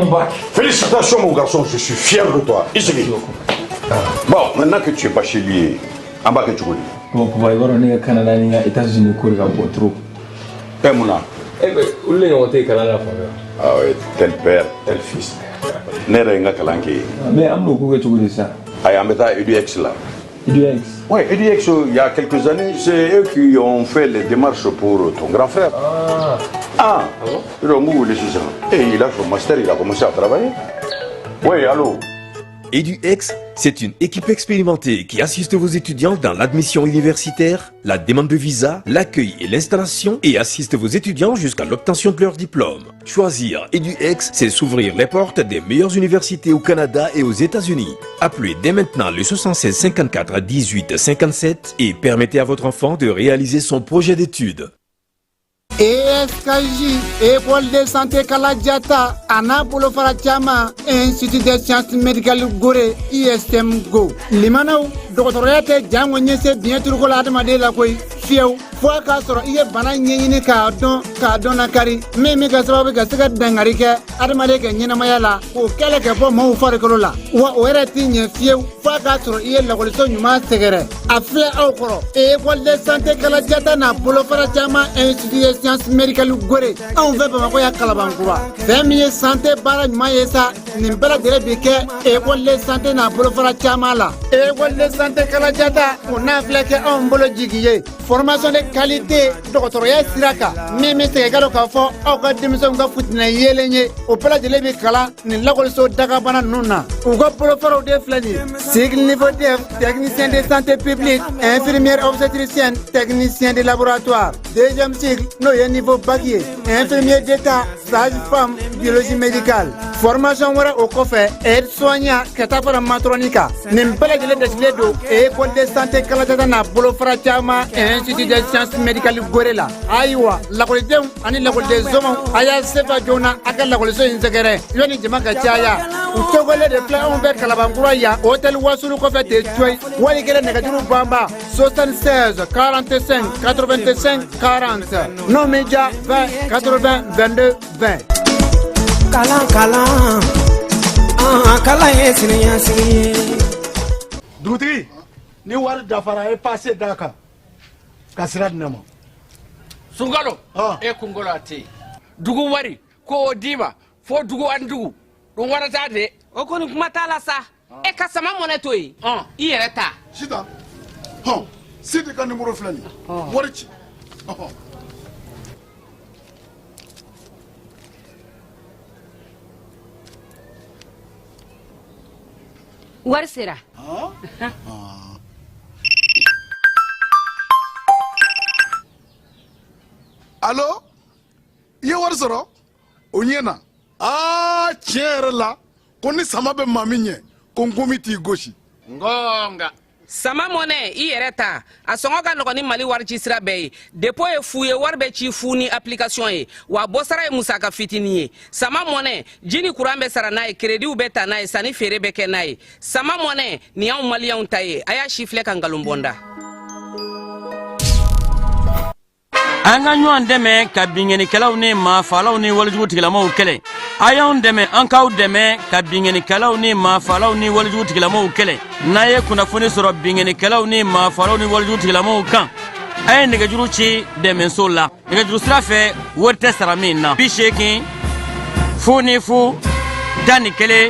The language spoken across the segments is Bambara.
bac. Félicitations, mon garçon, je suis fier de toi. I sigi. Bon, maintenant que tu es bachelier, an b'a kɛ cogo di? Bon papa, i b'a dɔn ne ka Canada ni n ka États-Unis ko de ka bon trop. E mun na? Eh ben, olu de ɲɔgɔn tɛ yen kalan na fan bɛɛ. Ah ouais, tel père, tel fils. Ne yɛrɛ ye n ka kalan kɛ yen. Mais an bɛn'o ko kɛ cogo di sisan? Ayi, an bɛ taa EDUX la. EDUX? Oui, EDUX, il y a quelques années, c'est eux qui ont fait les démarches pour ton grand frère. Ah. Ah, Ah bon? Ils ont wele sisan. Et il a son master, il a commencé à travailler. Oui, allô? EduX, c'est une équipe expérimentée qui assiste vos étudiants dans l'admission universitaire, la demande de visa, l'accueil et l'installation et assiste vos étudiants jusqu'à l'obtention de leur diplôme. Choisir EduX, c'est s'ouvrir les portes des meilleures universités au Canada et aux États-Unis. Appelez dès maintenant le 76 54 18 57 et permettez à votre enfant de réaliser son projet d'études. ESKJ, École de santé Kaladiata, a n'a bolofara caman, Institut des sciences médicales Gorée, ISM Go. Limanaw, dɔgɔtɔrɔya tɛ jango ɲɛse biɲɛ turuko la adamaden la koyi fiyewu fo a k'a sɔrɔ i ye bana ɲɛɲini k'a dɔn k'a dɔn lakari min bɛ kɛ sababu ka se ka dangari kɛ adamaden ka ɲɛnamaya la k'o kɛlɛ ka bɔ maaw farikolo la wa o yɛrɛ t'i ɲɛ fiyewu fo a k'a sɔrɔ i ye lakɔliso ɲuman sɛgɛrɛ a filɛ aw kɔrɔ École de santé Kaladiata n'a bolofara caman, Institut des sciences médicales Gorée, anw fɛ Bamakɔ yan Kalabankura. Fɛn min ye santé baara ɲuman ye sa, nin bɛɛ lajɛlen bi kɛ École de santé n'a bolofara caman la. École de santé Kaladiata o n'a filɛ kɛ anw bolo jigi ye formation de qualité dɔgɔtɔrɔya sira kan min bɛ segin ka dɔn k'a fɔ aw ka denmisɛnw ka futinɛ yeelen ye, o bɛɛ lajɛlen bi kalan nin lakɔliso dagabana ninnu na. U ka bolofaraw de filɛ nin ye: cycle niveau DEF, technicien de santé publique, infirmière obstétricienne, technicien de laboratoire; deuxième cycle, n'o ye niveau bac ye, infirmier d'état, sage-femme, biologie médicale. Formation wɛrɛ o kɔfɛ, aide soignant ka taa fara matron kan. Nin bɛɛ lajɛlen dasilen don École de santé Kaladiata n'a bolofara caman, Institut des sciences médicales Gorée la. Ayiwa, lakɔlidenw ani lakɔliden somɔgɔw, a y'a sefa joona a ka lakɔliso in sɛgɛrɛ yanni jama ka caya. U tɔgɔlen de filɛ anw fɛ Kalabankura yan, hôtel Wasulu kɔfɛ ten coyi. Wali kɛlɛ nɛgɛjuru banba 76 45 85 40, n'o min ja 20 80 22 20. Kalan kalan an kalan ye siniɲɛsigi ye. Dugutigi, ni wari dafara, e passe d'a kan ka sira di ne ma. Sunkalo e kunkolo a tɛ yen dugu wari ko o d'i ma fo dugu ani dugu ɗum warata de. O kɔni kuma t'a la sa, e ka sama mɔnɛ to yen, i yɛrɛ ta. Sitan hɔn, Sidi ka nimoro filɛ nin ye, wari ci ɔhɔn. Wari sera. Alo, i ye wari sɔrɔ o ɲɛ na. Aa, tiɲɛ yɛrɛ la ko ni sama bɛ maa min ɲɛ ko nkomi t'i gosi. Ngonga. Sama mɔnɛ, i yɛrɛ ta, a sɔngɔ ka nɔgɔn ni Mali wari ci sira bɛɛ ye. Dépôt ye fu ye, wari bɛ ci fu ni application ye, wa bɔsara ye musaka fitinin ye. Sama mɔnɛ, ji ni kuran bɛ sara n'a ye, créditw bɛ ta n'a ye, sanni feere bɛ kɛ n'a ye. Sama mɔnɛ nin y'anw maliyɛnw ta ye. A y'a si filɛ ka nkalon bɔ n da. An ka ɲɔgɔn dɛmɛ ka binkannikɛlaw ni maafalaw ni walejugu tigilamaw kɛlɛ. A y'anw dɛmɛ, an k'aw dɛmɛ ka binkannikɛlaw ni maafalaw ni walejugu tigilamaw kɛlɛ. N'a ye kunnafoni sɔrɔ binkannikɛlaw ni maafalaw ni walejugu tigilamaw kan, a ye nɛgɛjuru ci dɛmɛso la nɛgɛjuru sira fɛ, wari tɛ sara min na: 80 00 11 20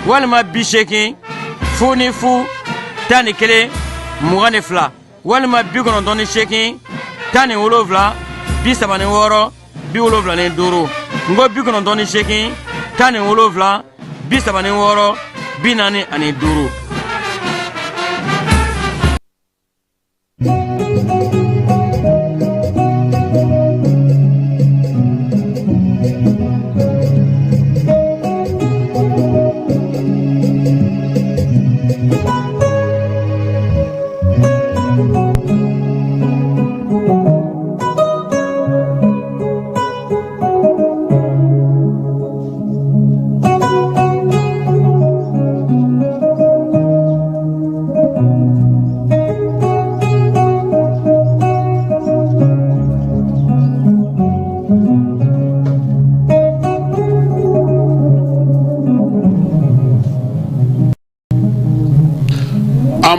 walima 80 00 11 22 walima 98 17 36 75. N ko 98 17 36 45.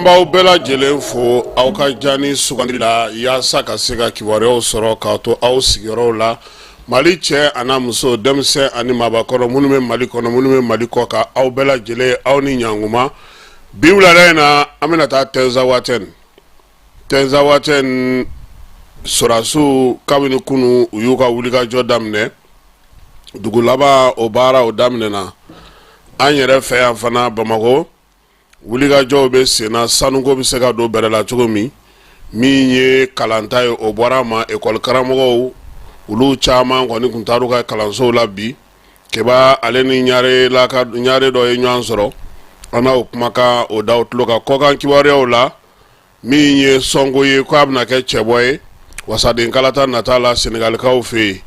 An b'aw bɛɛ lajɛlen fo aw ka Jani sugandi la yaasa ka se ka kibaruyaw sɔrɔ k'a to aw sigiyɔrɔw la Mali cɛ an'a muso, denmisɛn ani maabakɔrɔ, minnu bɛ Mali kɔnɔ, minnu bɛ Mali kɔ kan, aw bɛɛ lajɛlen aw ni ɲankuma. Bi wulada in na, an bɛna taa Tɛnzawatɛn. Tɛnzawatɛn sɔrɔdasiw kabini kunun u y'u ka wulikajɔ daminɛ. Dugu laban o baara o daminɛna. An yɛrɛ fɛ yan fana Bamakɔ, wulikajɔw bɛ senna sanuko bɛ se ka don bɛrɛ la cogo min. Min ye kalanta ye o bɔra a ma, ekɔli karamɔgɔw olu caman kɔni tun taar'u ka kalansow la bi. Keba ale ni ɲare dɔ ye ɲɔgɔn sɔrɔ, an n'o kumakan o da tulo kan. Kɔkan kibaruyaw la, min ye Sɔnko ye ko a bɛna kɛ cɛbɔ ye wasaden kalata nata la Senegalikaw fɛ yen,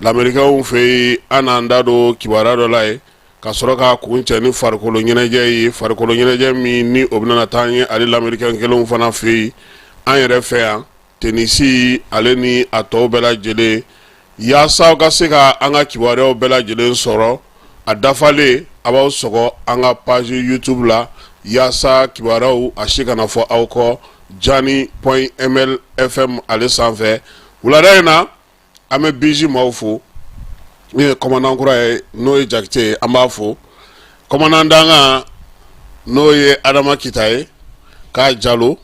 Lamerikɛnw fɛ yen, an n'an da don kibaruya dɔ la yen ka sɔrɔ k'a kuncɛ ni farikolo ɲɛnajɛ ye, farikolo ɲɛnajɛ min ni o bɛna taa ɲɛ ale Lamerikɛn kelenw fana fɛ yen. An yɛrɛ fɛ yan, tenisi ale ni a tɔw bɛɛ lajɛlen, yaasa aw ka se ka an ka kibaruyaw bɛɛ lajɛlen sɔrɔ a dafalen, a b'aw sɔgɔ an ka page YouTube la yaasa kibaruyaw a si kana fɔ aw kɔ jani point ml fm ale sanfɛ. Wulada in na, an bɛ biji maaw fo. Min ye commandant kura ye, n'o ye Jakite ye, an b'a fo. Commandant dankan, n'o ye Adama Kita ye k'a Jalo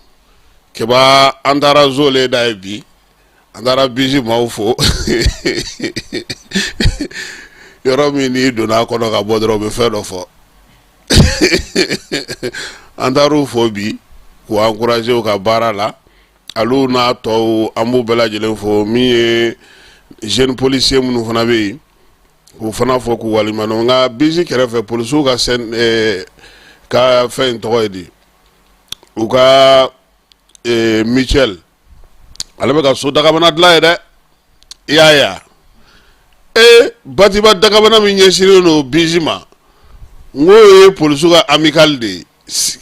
Keba, an taara zole da ye bi, an taara biji maaw fo. Yɔrɔ min n'i donna a kɔnɔ ka bɔ dɔrɔn, u bɛ fɛn dɔ fɔ. An taar'u fo bi k'u encourager u ka baara la. Alu n'a tɔw, an b'u bɛɛ lajɛlen fo. Min ye jeune policier minnu fana bɛ yen, k'u fana fo k'u waleɲuman dɔn. Nka biji kɛrɛfɛ polisiw ka ka fɛn in tɔgɔ ye di, u ka mutuelle, ale bɛ ka so dagabana dilan ye dɛ. I y'a ye wa? E bâtiment dagabana min ɲɛsinnen don biji ma, n k'o ye polisiw ka amicale de ye.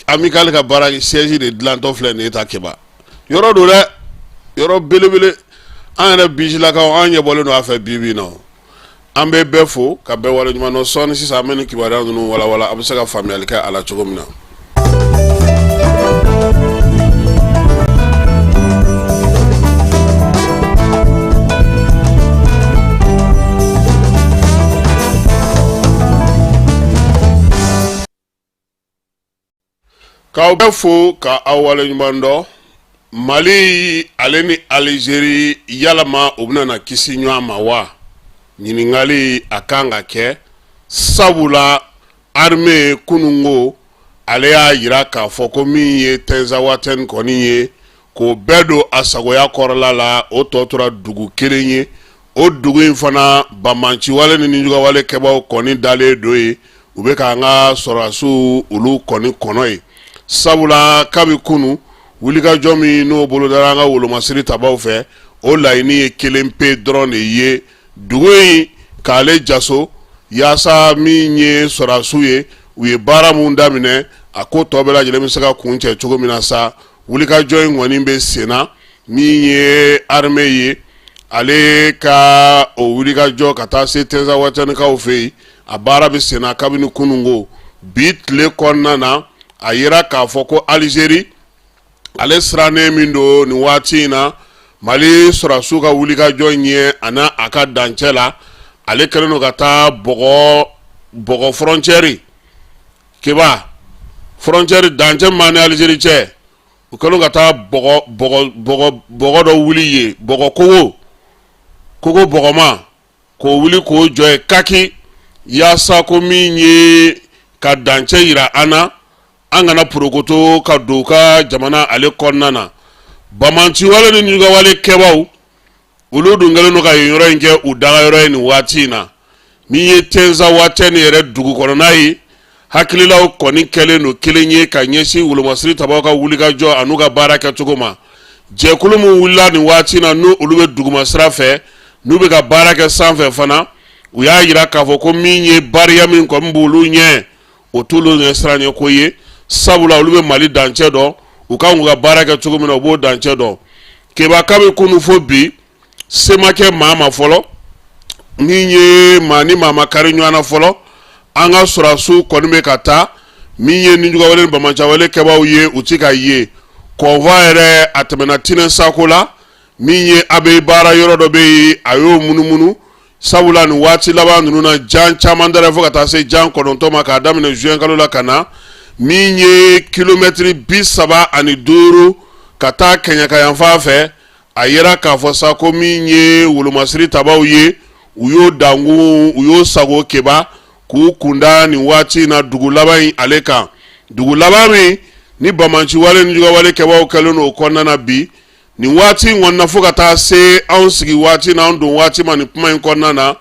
Amicale ka baara siège de dilantɔ filɛ nin ye ta. Keba yɔrɔ don dɛ, yɔrɔ belebele. An yɛrɛ bijilakaw, an ɲɛ bɔlen don a fɛ bi bi in na. An bɛ bɛɛ fo ka bɛɛ waleɲuman dɔn. Sɔɔni sisan, an bɛ nin kibaruya ninnu walawala, a bɛ se ka faamuyali kɛ a la cogo min na. K'aw bɛɛ fo ka aw waleɲuman dɔn. Mali ale ni Alizeri, yalama u bɛna na kisi ɲɔgɔn ma wa? Ɲininkali a kan ka kɛ, sabula armée kununko ale y'a jira k'a fɔ ko min ye Tɛnzawatɛn kɔni ye, k'o bɛɛ don a sagoya kɔrɔla la. O tɔ tora dugu kelen ye. O dugu in fana, banbaanciwale ni nijuguyawale kɛbaaw kɔni dalen don yen. U bɛ k'an ka sɔrɔdasiw olu kɔni kɔnɔ yen, sabula kabi kunun wulikajɔ min n'o bolodara an ka wolomasiri tabaw fɛ, o laɲini ye kelen pe dɔrɔn de ye: dugu in k'ale jaso, yaasa min ye sɔrɔdasiw ye, u ye baara min daminɛ, a ko tɔ bɛɛ lajɛlen bɛ se ka kuncɛ cogo min na sa. Wulikajɔ in kɔni bɛ senna. Min ye armée ye, ale ka o wulikajɔ ka taa se Tɛnzawatɛnikaw fɛ yen, a baara bɛ senna kabini kununko. Bi tile kɔnɔna na, a yira k'a fɔ ko Alizeri ale sirannen min don nin waati in na Mali sɔrɔdasiw ka wulikajɔ ɲɛ a n'a a ka dancɛ la, ale kɛlen don ka taa bɔgɔ bɔgɔ frontière Keba, frontière dancɛ min b'an ni Alizeri cɛ, u kɛlen ka taa bɔgɔ dɔ wuli yen, bɔgɔ kogo kogo bɔgɔma, k'o wuli k'o jɔ yen kaki, yaasa ko min ye ka dancɛ yira an na, an kana porokoto ka don u ka jamana ale kɔnɔna na. Banbaanciwale ni nijuguyawale kɛbaaw olu dun kɛlen don ka yen yɔrɔ in kɛ u dagayɔrɔ ye nin waati in na. Min ye Tɛnzawatɛn yɛrɛ dugu kɔnɔna ye, hakililaw kɔni kɛlen don kelen ye ka ɲɛsin wolomasiri tabaw ka wulikajɔ an'u ka baara kɛcogo ma. Jɛkulu min wulila nin waati in na, n'u olu bɛ duguma sira fɛ, n'u bɛ ka baara kɛ sanfɛ fana, u y'a jira k'a fɔ ko min ye bariya min kɔni b'olu ɲɛ, o t'olu ɲɛ siran ko ye, sabula olu bɛ Mali dancɛ dɔn. U kan k'u ka baara kɛ cogo min na, u b'o dancɛ dɔn. Keba, kabi kunun fo bi, se ma kɛ maa ma fɔlɔ. Min ye maa ni maa ma kari ɲɔgɔn na fɔlɔ. An ka sɔrɔdasiw kɔni bɛ ka taa. Min ye nijuguyawale ni banbaanciwale kɛbaaw ye, u ti ka ye. Convoi yɛrɛ a tɛmɛna Tinɛ Sako la, min ye ABI baara yɔrɔ dɔ bɛ yen, a y'o munumunu, sabula nin waati laban ninnu na, jan caman dara fo ka taa se jan 9 ma k'a daminɛ juin kalo la ka na, min ye kilomɛtiri 35 ka taa Kɛɲɛka yanfan fɛ. A yera k'a fɔ sa ko min ye wolomasiri tabaw ye, u y'o dankun, u y'o sago keba k'u kunda nin waati in na dugu laban in ale kan, dugu laban min ni banbaanciwale ni juguyawale kɛbaaw kɛlen don o kɔnɔna na bi nin waati in kɔnɔna, fo ka taa se anw sigi waati n'an don waati ma nin kuma in kɔnɔna na,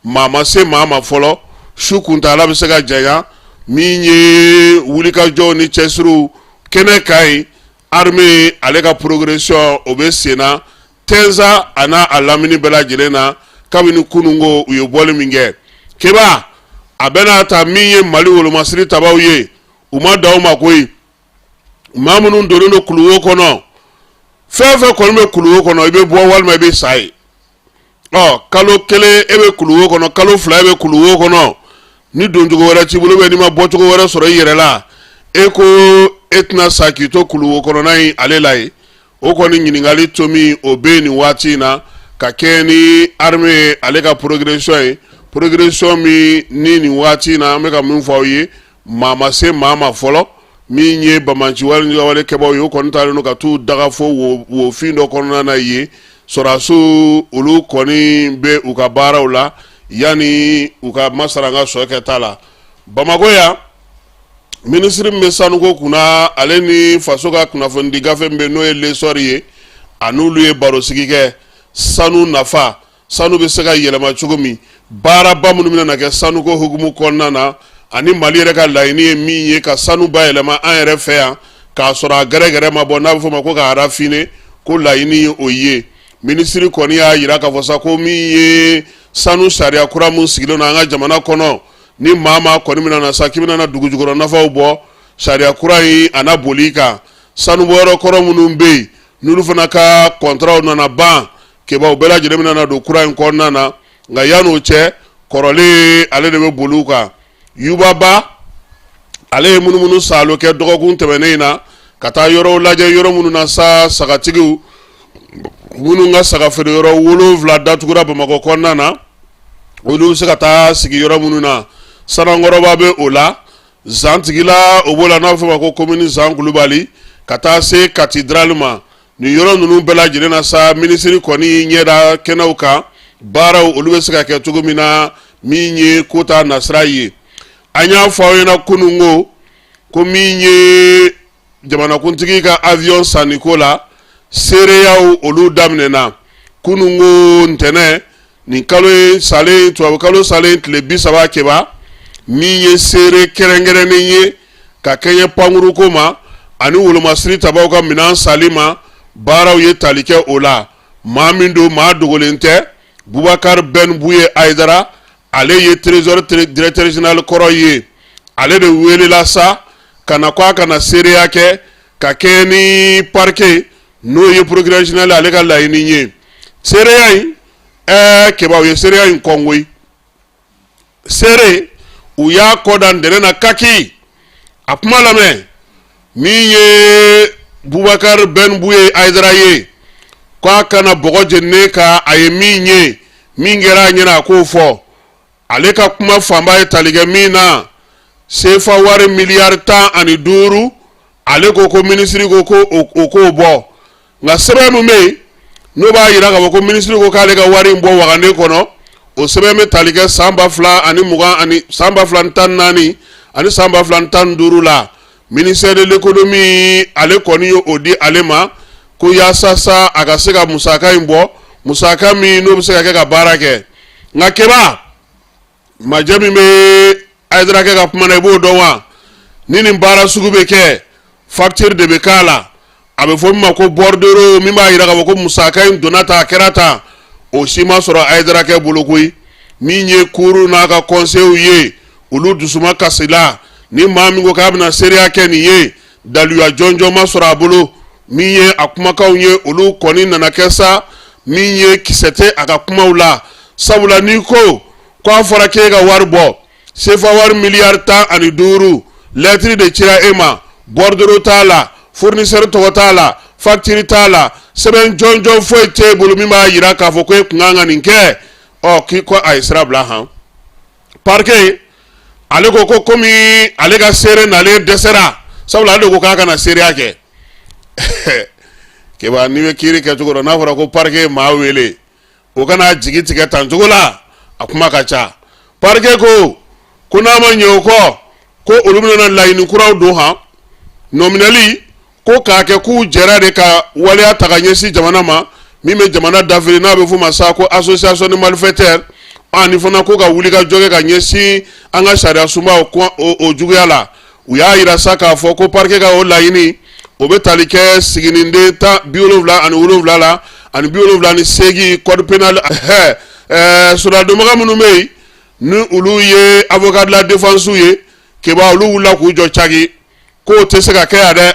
maa ma se maa ma fɔlɔ. Su kuntaala bɛ se ka janya. Min ye wulikajɔw ni cɛsiriw kɛnɛ kan yen, armée ale ka progression o bɛ sen na Tɛnza a n'a a lamini bɛɛ lajɛlen na kabini kununko u ye bɔli min kɛ. Keba, a bɛna ta min ye Mali wolomasiri tabaw ye, u ma dan o ma koyi. Maa minnu donnen don kuluwo kɔnɔ, fɛn fɛn kɔni bɛ kuluwo kɔnɔ, i bɛ bɔ walima i bɛ sa yen. Ɔ kalo 1 e bɛ kuluwo kɔnɔ, kalo 2 e bɛ kuluwo kɔnɔ, ni doncogo wɛrɛ t'i bolo, n'i ma bɔcogo wɛrɛ sɔrɔ i yɛrɛ la, e ko e tɛna sa k'i to kuluwo kɔnɔna in ale la yen. O kɔni ɲininkali tomi o bɛ nin waati in na ka kɛ ni armée ale ka progression ye, progression min ni nin waati in na an bɛ ka min fɔ aw ye, maa ma se maa ma fɔlɔ. Min ye banbaanci wale ni wale kɛbaaw ye, o kɔni taalen don ka t'u daga fo wofin dɔ kɔnɔna na yen. Sɔrɔdasiw olu kɔni bɛ u ka baaraw la yanni u ka masara an ka sɔ kɛta la. Bamakɔ yan, minisiri min bɛ sanuko kunna, ale ni faso ka kunnafonidi gafe min bɛ n'o ye L'Essor ye, a n'olu ye barosigi kɛ sanu nafa, sanu bɛ se ka yɛlɛma cogo min, baaraba minnu bɛna kɛ sanuko hukumu kɔnɔna na, ani Mali yɛrɛ ka laɲini ye min ye ka sanu bayɛlɛma an yɛrɛ fɛ yan k'a sɔrɔ a gɛrɛgɛrɛ ma bɔ, n'a bɛ fɔ o ma ko k'a raffiner, ko laɲini ye o ye. Minisiri kɔni y'a jira k'a fɔ sa ko min ye sanu sariya kura min sigilen don an ka jamana kɔnɔ, ni maa maa kɔni bɛna na sa k'i bɛna na dugu jukɔrɔ nafaw bɔ, sariya kura in a na boli i kan. Sanubɔyɔrɔ kɔrɔ minnu bɛ yen, n'olu fana ka kɔntaraw nana ban, kebaw bɛɛ lajɛlen bɛna na don kura in kɔnɔna na. Nka yan'o cɛ, kɔrɔlen ale de bɛ boli u kan. Yuba Ba ale ye munumunu saalo kɛ dɔgɔkun tɛmɛnen in na ka taa yɔrɔw lajɛ, yɔrɔ minnu na sa sagatigiw minnu ka saga feere yɔrɔ 7 datugura Bamakɔ kɔnɔna na, olu bɛ se ka taa sigi yɔrɔ minnu na. Sanankɔrɔba bɛ o la, Zantigila o b'o la, n'a bɛ f'o ma ko commune Zan Kulubali, ka taa se cathédrale ma. Nin yɔrɔ ninnu bɛɛ lajɛlen na sa, minisiri kɔni ɲɛ da kɛnɛw kan, baaraw olu bɛ se ka kɛ cogo min na, min ye ko ta nasira ye. An y'a fɔ aw ɲɛna kunun ko min ye jamanakuntigi ka avion sanniko la, seereyaw olu daminɛna kunun ko ntɛnɛn nin kalo ye salen, tubabu kalo salen tile 30. Keba, min ye seere kɛrɛnkɛrɛnnen ye ka kɛɲɛ pankuruko ma ani wolomasiri tabaw ka minɛn sali ma, baaraw ye tali kɛ o la. Maa min don, maa dogolen tɛ, Bubakari Ben Buye Ayidara, ale ye trésor directeur général kɔrɔ ye. Ale de welela sa ka na ko a ka na seereya kɛ ka kɛɲɛ ni parquet, n'o ye procureur général ale ka laɲini ye. Seereya in, kebaw ye seereya in kɔn koyi. Seere u y'a kɔ da ntɛnɛn na kaki. A kuma lamɛn, min ye Bubakari Ben Buye Ayidara ye, ko a ka na bɔgɔ jeninen kan, a ye min ye, min kɛra a ɲɛna, a k'o fɔ. Ale ka kuma fanba ye tali kɛ min na, sefa wari miliyari 15, ale ko ko minisiri ko ko o k'o bɔ. Nka sɛbɛn min bɛ yen n'o b'a jira k'a fɔ ko minisiri ko k'ale ka wari in bɔ wagande kɔnɔ, o sɛbɛn bɛ tali kɛ san 2020 ani san 2014 ani san 2015 la. Ministère de l'économie ale kɔni ye o di ale ma ko yaasa sa a ka se ka musaka in bɔ, musaka min n'o bɛ se ka kɛ ka baara kɛ. Nka keba, majɛ min bɛ Ayidara kɛ ka kuma na, i b'o dɔn wa? Ni nin baara sugu bɛ kɛ, facture de bɛ k'a la, a bɛ fɔ min ma ko bordereau, min b'a jira k'a fɔ ko musaka in donna tan, a kɛra tan. O si ma sɔrɔ Ayidara kɛ bolo koyi. Min ye cour n'a ka conseil ye, olu dusuma kasila. Ni maa min ko k'a bɛna seereya kɛ nin ye, daluya jɔnjɔn ma sɔrɔ a bolo. Min ye a kumakanw ye, olu kɔni nana kɛ sa min ye kisɛ tɛ a ka kumaw la, sabula n'i ko k'a fɔra k'e ka wari bɔ, sefa wari miliyari 15, Lɛtiri de cira e ma, bordereau t'a la, fournisseur tɔgɔ t'a la, facture t'a la, sɛbɛn jɔnjɔn foyi t'e bolo min b'a jira k'a fɔ ko e tun kan ka nin kɛ. Ɔ k'i ko a ye sira bila han. Parquet ale ko ko komi ale ka seere nalen dɛsɛra, sabula ale de ko k'a kana seereya kɛ. Keba, n'i bɛ kiiri kɛcogo dɔn, n'a fɔra ko parquet ye maa wele, o kana jigi tigɛ tan cogo la, a kuma ka ca. Parquet ko ko n'a ma ɲɛ o kɔ, ko olu bɛna laɲini kuraw don han. Nɔminɛli ko k'a kɛ k'u jɛra de ka waleya ta ka ɲɛsin jamana ma min bɛ jamana dafiri, n'a bɛ f'o ma sa ko association de malfaiteurs, ani fana ko ka wuli ka jɔ kɛ ka ɲɛsin an ka sariya sunba o juguya la. U y'a jira sa k'a fɔ ko parquet ka o laɲini, o bɛ tali kɛ siginiden 77 la ani 78 code pénal. Soladonbaga minnu bɛ yen ni olu ye avocat de la défense ye, Keba, olu wulila k'u jɔ caki k'o tɛ se ka kɛ yan dɛ,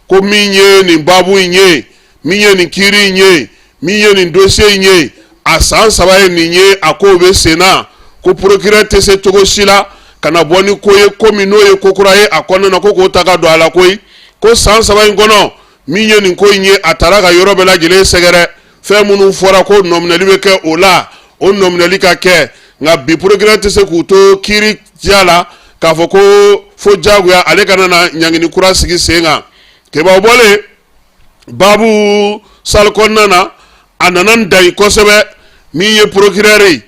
ko min ye nin baabu in ye, min ye nin kiiri in ye, min ye nin dossier in ye, a san 3 ye nin ye, a kow bɛ sen na, ko procureur tɛ se cogo si la ka na bɔ ni ko ye, ko min n'o ye ko kura ye a kɔnɔna na, ko k'o ta ka don a la koyi. Ko san 3 in kɔnɔ, min ye nin ko in ye, a taara ka yɔrɔ bɛɛ lajɛlen sɛgɛrɛ, fɛn minnu fɔra ko nɔminɛli bɛ kɛ o la, o nɔminɛli ka kɛ. Nka bi procureur tɛ se k'u to kiiri diya la k'a fɔ ko fo jagoya ale kana na ɲangini kura sigi sen kan. Keba, bɔlen baabu salle kɔnɔna na, a nana n dan kosɛbɛ min ye procureur ye,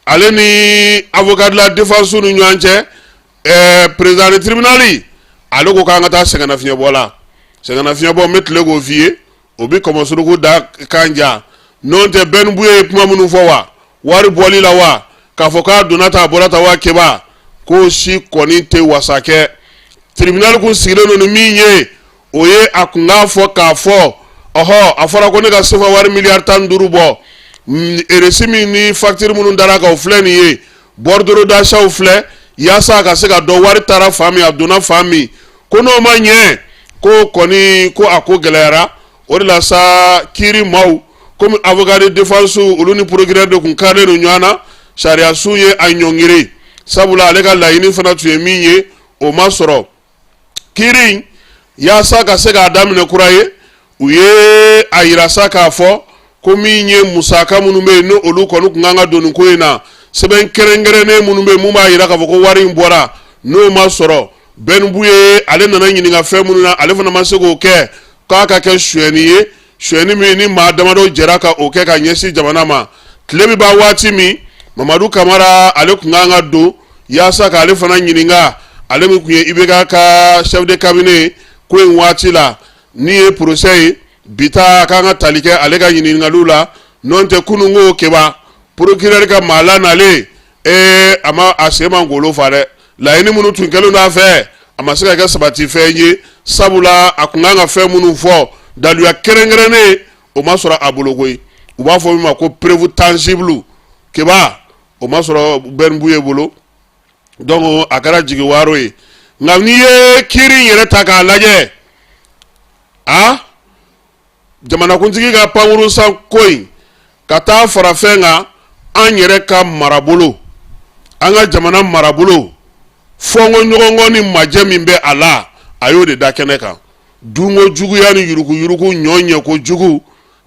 ale ni avocat de la défense ni ɲɔgɔn cɛ. Président de tribunal ale ko k'an ka taa sɛgɛnnafiɲɛbɔ la. Sɛgɛnnafiɲɛbɔ, n bɛ tile k'o f'i ye, o bɛ kɔmɔsuruku da kan ja. N'o tɛ, Ben Buye ye kuma minnu fɔ wa wari bɔli la wa k'a fɔ k'a donna ta a bɔra ta wa, Keba, k'o si kɔni tɛ wasa kɛ. Tribunal kun sigilen don ni min ye, o ye a kun k'a fɔ k'a fɔ ɔhɔ, a fɔra ko ne ka sefa wari miliyari 15 bɔ, reçu min ni facture minnu dara kan, o filɛ nin ye, bordereau d'achat filɛ, yaasa a ka se ka dɔn wari taara fan min, a donna fan min. Ko n'o ma ɲɛ, ko kɔni ko a ko gɛlɛyara. O de la sa, kiiri maaw komi avocat de défense, olu ni procureur de kun karilen don ɲɔgɔn na, sariyasun ye a ɲɔngiri, sabula ale ka laɲini fana tun ye min ye, o ma sɔrɔ. Kiiri in, yaasa ka se k'a daminɛ kura ye, u ye a yira sa k'a fɔ ko min ye musaka minnu bɛ yen, ni olu kɔni tun kan ka don nin ko in na, sɛbɛn kɛrɛnkɛrɛnnen minnu bɛ yen mun b'a yira k'a fɔ ko wari in bɔra, n'o ma sɔrɔ. Ben Buye ale nana ɲininka fɛn minnu na, ale fana ma se k'o kɛ, k'a ka kɛ sonyɛni ye, sonyɛni min ni maa damadɔ jɛra ka o kɛ ka ɲɛsin jamana ma. Tile bɛ ban waati min, Mamadu Kamara ale tun kan ka don yaasa k'ale fana ɲininka, ale min tun ye IBK ka chef de cabinet ko in waati la, ni ye procès ye bi ta, k'an ka tali kɛ ale ka ɲininkaliw la. N'o tɛ, kununko Keba, procureur ka maa lanalen, ee, a ma a sen ma ngolo fa dɛ. Laɲini minnu tun kɛlen don a fɛ, a ma se ka kɛ sabati fɛn ye, sabula a tun kan ka fɛn minnu fɔ, daluya kɛrɛnkɛrɛnnen o ma sɔrɔ a bolo koyi. U b'a fɔ min ma ko preuve tangible, Keba, o ma sɔrɔ Ben Buye bolo. Donc a kɛra jigi waaro ye. Nka n'i ye kiiri in yɛrɛ ta k'a lajɛ, a jamanakuntigi ka pankurun san ko in ka taa fara fɛn kan, an yɛrɛ ka marabolo, an ka jamana marabolo fɔnkɔ ɲɔgɔnkɔ ni majɛ min bɛ a la, a y'o de da kɛnɛ kan. Dunko juguya ni yuruguyurugu ɲɔ ɲɛko jugu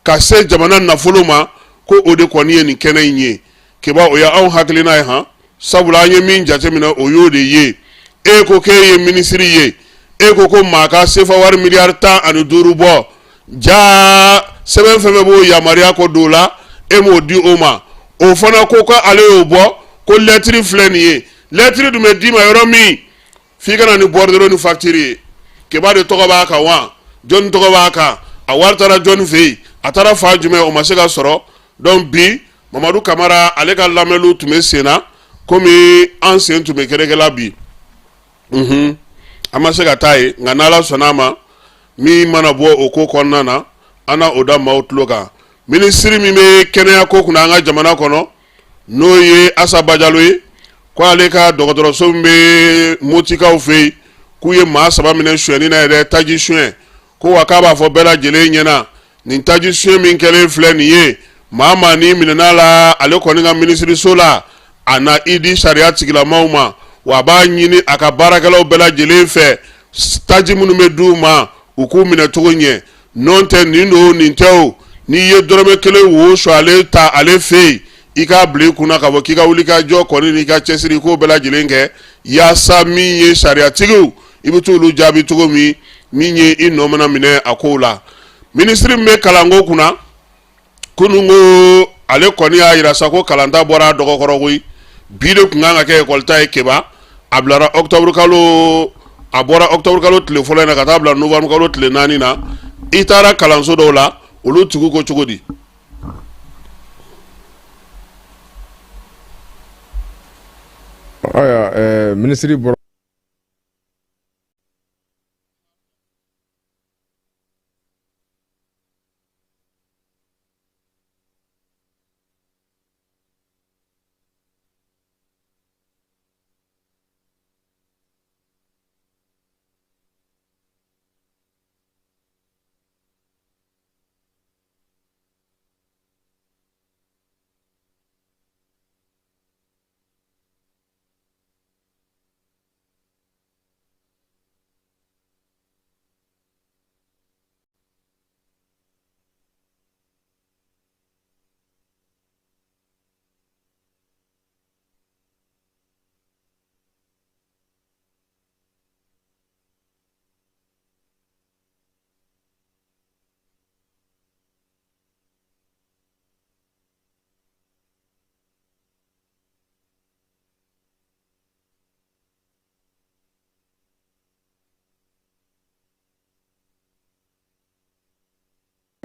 ka se jamana nafolo ma, ko o de kɔni ye nin kɛnɛ in ye. Keba, o ye anw hakilina ye han, sabula an ye min jateminɛ, o y'o de ye. E ko k'e ye minisiri ye, e ko ko maa ka sefa wari miliyari 15 bɔ, jaa sɛbɛn fɛn fɛn b'o yamaruya ko don la, e m'o di o ma. O fana ko ko ale y'o bɔ, ko lɛtiri filɛ nin ye. Lɛtiri dun bɛ d'i ma yɔrɔ min, f'i ka na ni bordereau ni facture ye. Keba de tɔgɔ b'a kan wa jɔnni tɔgɔ b'a kan? A wari taara jɔnni fɛ yen? A taara fan jumɛn? O ma se ka sɔrɔ. Donc bi Mamadu Kamara ale ka lamɛnniw tun bɛ sen na, komi an sen tun bɛ kɛrɛkɛla bi, an ma se ka taa yen. Nka n'Ala sɔnna a ma, min mana bɔ o ko kɔnɔna na, an na o da maaw tulo kan. Minisiri min bɛ kɛnɛya ko kunna an ka jamana kɔnɔ, n'o ye Asa Bajalo ye, ko ale ka dɔgɔtɔrɔso min bɛ Motikaw fɛ yen, k'u ye maa 3 minɛ sonyɛni na yɛrɛ, taji suɲɛ ko. Wa k'a b'a fɔ bɛɛ lajɛlen ɲɛna, nin taji suɲɛ min kɛlen filɛ nin ye, maa maa n'i minɛna la ale kɔni ka minisiriso la, a na i di sariya tigilamaw ma. Wa a b'a ɲini a ka baarakɛlaw bɛɛ lajɛlen fɛ, taji minnu bɛ d'u ma, u k'u minɛ cogo ɲɛ. N'o tɛ, nin don nin tɛ o, n'i ye dɔrɔmɛ kelen wo sɔrɔ ale ta ale fɛ yen, i k'a bila i kunna k'a fɔ k'i ka wuli ka jɔ kɔni n'i ka cɛsiri k'o bɛɛ lajɛlen kɛ yaasa min ye sariyatigiw, i bɛ t'olu jaabi cogo min, min ye i nɔ mana minɛ a kow la. Minisiri min bɛ kalanko kunna, kunun ko ale kɔni y'a jira sa ko kalanta bɔra a dɔgɔkɔrɔ koyi. Bi de tun kan ka kɛ ekɔlita ye Keba, a bilara octobre kalo, a bɔra octobre kalo tile fɔlɔ in na ka taa bila novembre kalo tile 4 na. I taara kalanso dɔw la, olu tigiw ko cogo di? Ayiwa, minisiri bɔra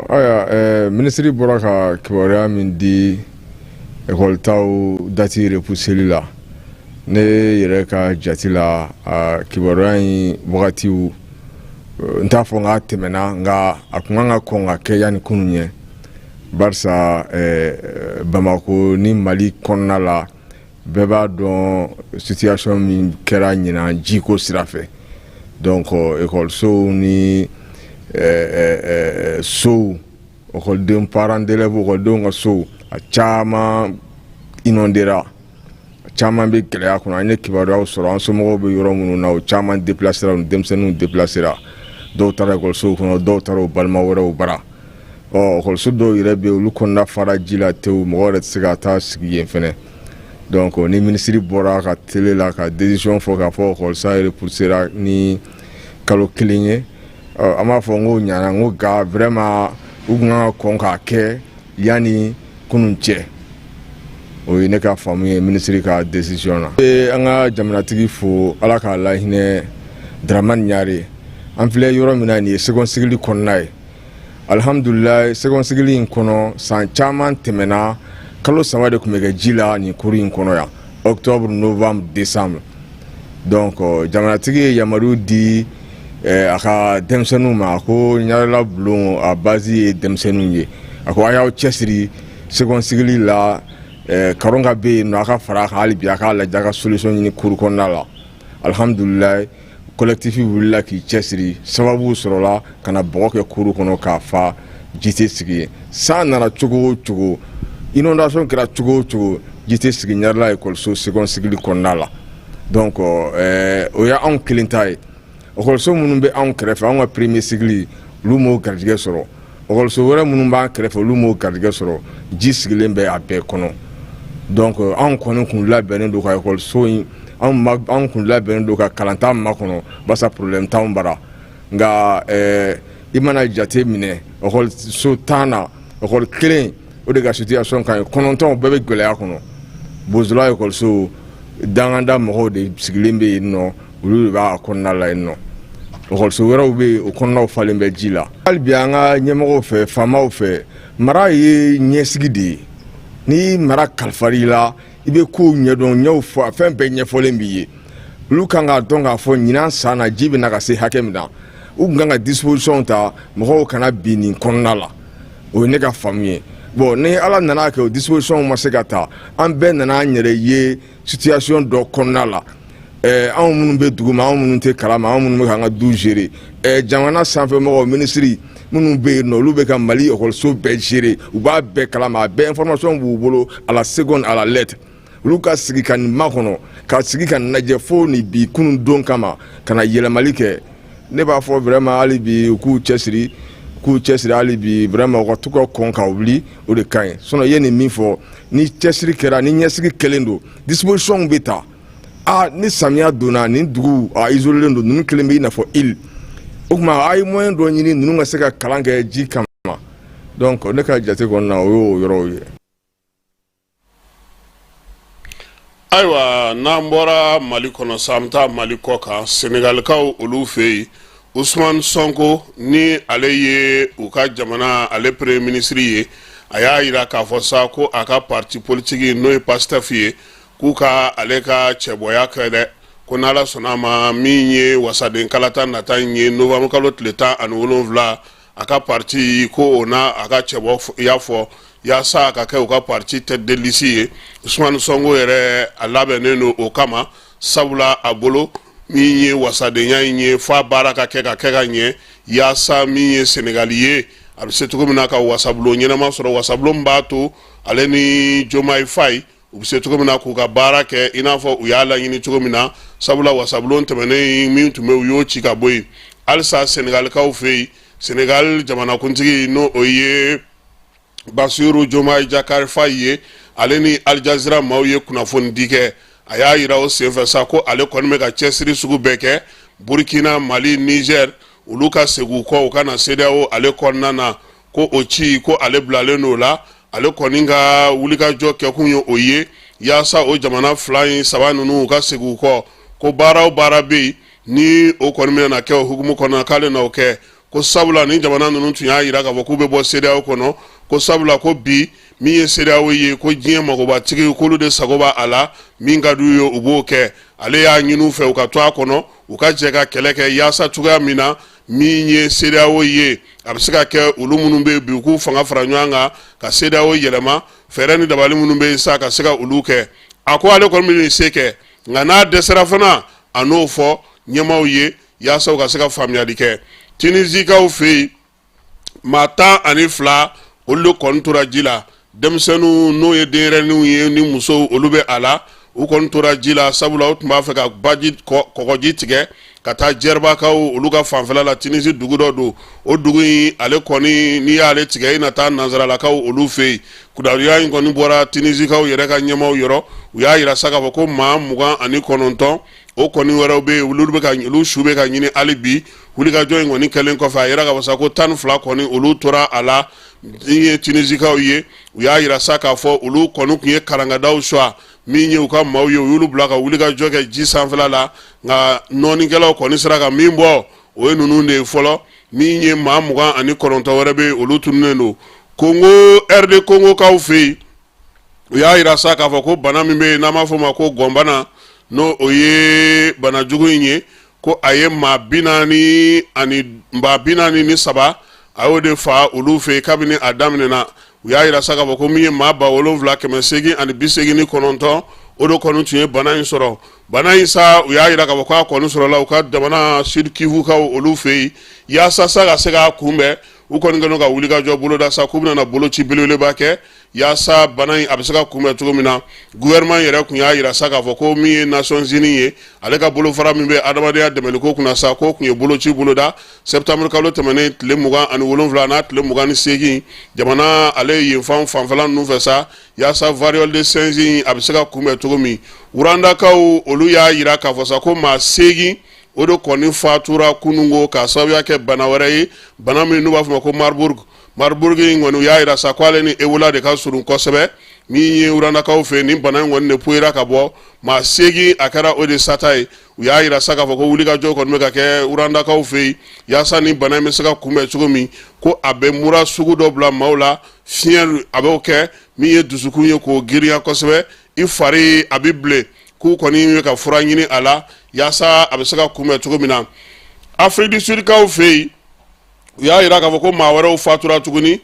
Ayiwa, minisiri bɔra ka kibaruya min di ekɔlitaw date repousseli la, ne yɛrɛ ka jate la, a kibaruya in wagatiw, n t'a fɔ n k'a tɛmɛna, nka a tun kan ka kɔn ka kɛ yanni kunun ɲɛ, barisa Bamako ni Mali kɔnɔna la, bɛɛ b'a dɔn situation min kɛra ɲinan jiko sira fɛ. Donc ekɔlisow ni sow, ekɔliden, parents d'élèves, ekɔlidenw ka sow, a caman inondera, a caman bɛ gɛlɛya kɔnɔ. An ye kibaruyaw sɔrɔ, an somɔgɔw bɛ yɔrɔ minnu na, o caman déplacera, u denmisɛnninw déplacera, dɔw taara ekɔlisow kɔnɔ, dɔw taara u balima wɛrɛw bara. Ɔ, ekɔliso dɔw yɛrɛ bɛ yen, olu kɔnɔna fara ji la tewu, mɔgɔ yɛrɛ tɛ se ka taa sigi yen fɛnɛ. Donc ni minisiri bɔra ka télé la ka décision fɔ k'a fɔ ekɔlisa repoussera ni kalo 1 ye, an b'a fɔ n ko ɲana, n ko nka vraiment u tun kan ka kɔn k'a kɛ yanni kunun cɛ. O ye ne ka faamu ye minisiri ka décision na. An ka jamanatigi fo, Ala k'a lahinɛ, Dramane Ɲare. An filɛ yɔrɔ min na nin ye second cycle kɔnɔna ye. Alihamdulilayi, second cycle in kɔnɔ, san caman tɛmɛna, kalo 3 de tun bɛ kɛ ji la nin cour in kɔnɔ yan, octobre, novembre, décembre. Donc jamanatigi ye yamaru di a ka denmisɛnninw ma, a ko Ɲarela bulon a base ye denmisɛnninw ye, a ko a y'aw cɛsiri second cycle la, karon ka bɛ yen nɔ, a ka fara a kan hali bi, a k'a lajɛ, a ka solution ɲini cour kɔnɔna la. Alihamdulilayi, collectif wulila k'i cɛsiri, sababu sɔrɔla ka na bɔgɔ kɛ cour kɔnɔ k'a fa, ji tɛ sigi yen. San nana cogo o cogo, inondation kɛra cogo o cogo, ji tɛ sigi Ɲarela ekɔliso second cycle kɔnɔna la. Donc o ye anw kelen ta ye. Ekɔliso minnu bɛ anw kɛrɛfɛ, anw ka premier cycle, olu m'o garijɛgɛ sɔrɔ. Ekɔliso wɛrɛ minnu b'an kɛrɛfɛ, olu m'o garijɛgɛ sɔrɔ. Ji sigilen bɛ a bɛɛ kɔnɔ. Donc anw kɔni kun labɛnnen don ka ekɔliso in, anw kun labɛnnen don ka kalanta makɔnɔ, barisa problème t'anw bara. Nka i mana jate minɛ, ekɔliso 10 na, ekɔli kelen o de ka situation ka ɲi, 9 bɛɛ bɛ gɛlɛya kɔnɔ. Bozola ekɔliso, danganda mɔgɔw de sigilen bɛ yen nɔ, olu de b'a kɔnɔna la yen nɔ. Ekɔliso wɛrɛw bɛ yen, o kɔnɔnaw falen bɛ ji la. Hali bi an ka ɲɛmɔgɔw fɛ, faamaw fɛ, mara ye ɲɛsigi de ye. Ni mara kalifara i la, i bɛ kow ɲɛdɔn, ɲɛw fɔ, fɛn bɛɛ ɲɛfɔlen b'i ye. Olu kan k'a dɔn k'a fɔ ɲinan san na ji bɛ na ka se hakɛ min na, u tun kan ka disposition ta mɔgɔw kana bin nin kɔnɔna la. O ye ne ka faamu ye. Bon, ni Ala nana kɛ o disposition ma se ka ta, an bɛɛ nana an yɛrɛ ye situation dɔ kɔnɔna la. Anw minnu bɛ dugu ma, anw minnu tɛ kalama, anw minnu bɛ k'an ka du gérer, jamana sanfɛmɔgɔw, minisiri minnu bɛ yen nɔ, olu bɛ ka Mali ekɔliso bɛɛ gérer, u b'a bɛɛ kalama, a bɛɛ information b'u bolo à la seconde, à la lettre. Olu ka sigi ka nin makɔnɔ, ka sigi ka nin lajɛ fo ni bi kunun don kama ka na yɛlɛmali kɛ. Ne b'a fɔ vraiment, hali bi u k'u cɛsiri, k'u cɛsiri hali bi vraiment, u ka to ka kɔn ka wuli, o de ka ɲi. Sinon i ye nin min fɔ, ni cɛsiri kɛra, ni ɲɛsigi kɛlen don, disposition bɛ ta. Aa, ni samiya donna, nin dugu a isolélen don, ninnu kelen bɛ i n'a fɔ île. O tuma a ye moyen dɔ ɲini ninnu ka se ka kalan kɛ ji kama. Donc ne ka jate kɔnɔna na, o y'o yɔrɔw ye. Ayiwa, n'an bɔra Mali kɔnɔ sa, an bɛ taa Mali kɔ kan, Senegalikaw olu fɛ yen. Usumani Sɔnko, ni ale ye u ka jamana ale premier ministre ye, a y'a jira k'a fɔ sa ko a ka parti politique, n'o ye Pastef ye, k'u ka ale ka cɛbɔya kɛ dɛ, ko n'Ala sɔnna a ma, min ye wasaden kalata nata in ye novembre kalo tile 17, a ka parti ko o na a ka cɛbɔya fɔ yaasa a ka kɛ u ka parti tête de liste ye. Usumani Sɔnko yɛrɛ, a labɛnnen don o kama, sabula a bolo min ye wasadenya in ye, f'a baara ka kɛ ka kɛ ka ɲɛ, yaasa min ye Senegali ye, a bɛ se cogo min na ka wasabulon ɲɛnama sɔrɔ, wasabulon min b'a to ale ni Jomayi Fayi u bɛ se cogo min na k'u ka baara kɛ i n'a fɔ u y'a laɲini cogo min na, sabula wasabulon tɛmɛnen min tun bɛ, u y'o ci ka bɔ yen. Halisa Senegalikaw fɛ yen, Senegal jamanakuntigi, n'o o ye Basiru Jomayi Jakari Fayi ye, ale ni Alijazira maaw ye kunnafoni di kɛ. A y'a jira o senfɛ sa ko ale kɔni bɛ ka cɛsiri sugu bɛɛ kɛ, Burukina, Mali, Nizɛri, olu ka segin u kɔ, u ka na CEDEAO ale kɔnɔna na, ko o ci ko ale bilalen don o la. Ale kɔni ka wulikajɔ kɛkun ye o ye, yaasa o jamana fila in saba ninnu u ka segin u kɔ, ko baara o baara bɛ yen ni o kɔni bɛna kɛ o hukumu kɔnɔ, k'ale na o kɛ, ko sabula ni jamana ninnu tun y'a jira k'a fɔ k'u bɛ bɔ CEDEAO kɔnɔ, ko sabula ko bi min ye CEDEAO ye, ko diɲɛ magobatigi k'olu de sago b'a la, min ka d'u ye u b'o kɛ. Ale y'a ɲini u fɛ u ka to a kɔnɔ, u ka jɛ ka kɛlɛ kɛ yaasa cogoya min na min ye CEDEAO ye, a bɛ se ka kɛ olu minnu bɛ bi, u k'u fanga fara ɲɔgɔn kan ka CEDEAO yɛlɛma, fɛɛrɛ ni dabali minnu bɛ yen sa ka se ka olu kɛ. A ko ale kɔni bɛ se kɛ, nka n'a dɛsɛra fana, a n'o fɔ ɲɛmaaw ye yaasa u ka se ka faamuyali kɛ. Tunizikaw fɛ yen, maa 12 olu de kɔni tora ji la. Denmisɛnninw, n'o ye denyɛrɛninw ye, ni musow, olu bɛ a la. U kɔni tora ji la, sabula u tun b'a fɛ ka baji kɔgɔji tigɛ ka taa Jɛribakaw olu ka fanfɛla la. Tunisie dugu dɔ don. O dugu in ale kɔni, n'i y'ale tigɛ, i na taa nansaralakaw olu fɛ yen. Kibaruya in kɔni bɔra Tunisikaw yɛrɛ ka ɲɛmaaw yɔrɔ. U y'a jira sa k'a fɔ ko maa 29 o kɔni wɛrɛw bɛ yen, olu bɛ ka olu su bɛ ka ɲini hali bi. Wulikajɔ in kɔni kɛlen kɔfɛ, a yira k'a fɔ sa ko 12 kɔni olu tora a la. Min ye Tunisikaw ye, u y'a jira sa k'a fɔ olu kɔni tun ye karangadaw suwa min ye u ka maaw ye, u y'olu bila ka wulikajɔ kɛ ji sanfɛla la, nka nɔɔnikɛlaw kɔni sera ka min bɔ, o ye ninnu de ye fɔlɔ. Min ye maa 29 wɛrɛ bɛ yen, olu tununnen don. Kongo, RD Kongokaw fɛ yen, u y'a jira sa k'a fɔ ko bana min bɛ yen n'an b'a fɔ o ma ko gɔnbana, n'o o ye bana jugu in ye, ko a ye maa 43, a y'o de fa olu fɛ yen kabini a daminɛna. U y'a jira sa k'a fɔ ko min ye maa 7889, o de kɔni tun ye bana in sɔrɔ. Bana in sa, u y'a jira k'a fɔ k'a kɔni sɔrɔla u ka jamana Sud Kivukaw olu fɛ yen. Yaasa sa ka se k'a kunbɛn, u kɔni kɛlen ka wulikajɔ boloda sa k'u bɛna boloci belebeleba kɛ yaasa bana in a bɛ se ka kunbɛn cogo min na. Gouvernement yɛrɛ tun y'a jira sa k'a fɔ ko min ye Nations Unies ye, ale ka bolofara min bɛ adamadenya dɛmɛliko kunna sa, k'o tun ye boloci boloda septembre kalo tɛmɛnen tile 27 n'a tile 28 jamana ale yenfan fanfɛla ninnu fɛ sa, yaasa variole de singe a bɛ se ka kunbɛn cogo min. Rwandakaw olu y'a jira k'a fɔ sa ko maa 8 o de kɔni fatura kununko k'a sababuya kɛ bana wɛrɛ ye, bana min n'u b'a fɔ ma ko Marburg. Marburg in kɔni, u y'a jira sa ko ale ni Ebola de ka surun kosɛbɛ. Min ye Rwandakaw fɛ, nin bana in kɔni de poyira ka bɔ maa 8, a kɛra o de sata ye. U y'a jira sa k'a fɔ ko wulikajɔ kɔni bɛ ka kɛ Rwandakaw fɛ yen yaasa nin bana in bɛ se ka kunbɛn cogo min, ko a bɛ mura sugu dɔ bila maaw la, fiɲɛ a b'o kɛ min ye dusukun ye k'o girinya kosɛbɛ, i fari a bɛ bilen. K'u kɔni bɛ ka fura ɲini a la yaasa a bɛ se ka kunbɛn cogo min na. Afrique du Sud kaw fɛ yen, u y'a jira k'a fɔ ko maa wɛrɛw fatura tuguni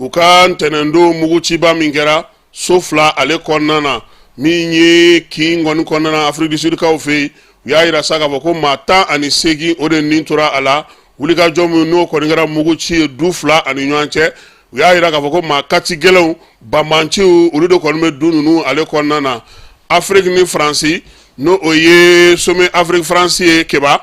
u ka ntɛnɛndon muguciba min kɛra so fila ale kɔnɔna na, min ye kin kɔni kɔnɔna na Afrique du Sud kaw fɛ yen. U y'a jira sa k'a fɔ ko maa 18 o de nin tora a la. Wulikajɔ min n'o kɔni kɛra mugu ci ye du fila ani ɲɔgɔn cɛ, u y'a jira k'a fɔ ko maa kati gɛlɛnw, banbanciw, olu de kɔni bɛ du ninnu ale kɔnɔna na. Afrique ni Faransi, n'o o ye sommet Afrique France ye Keba,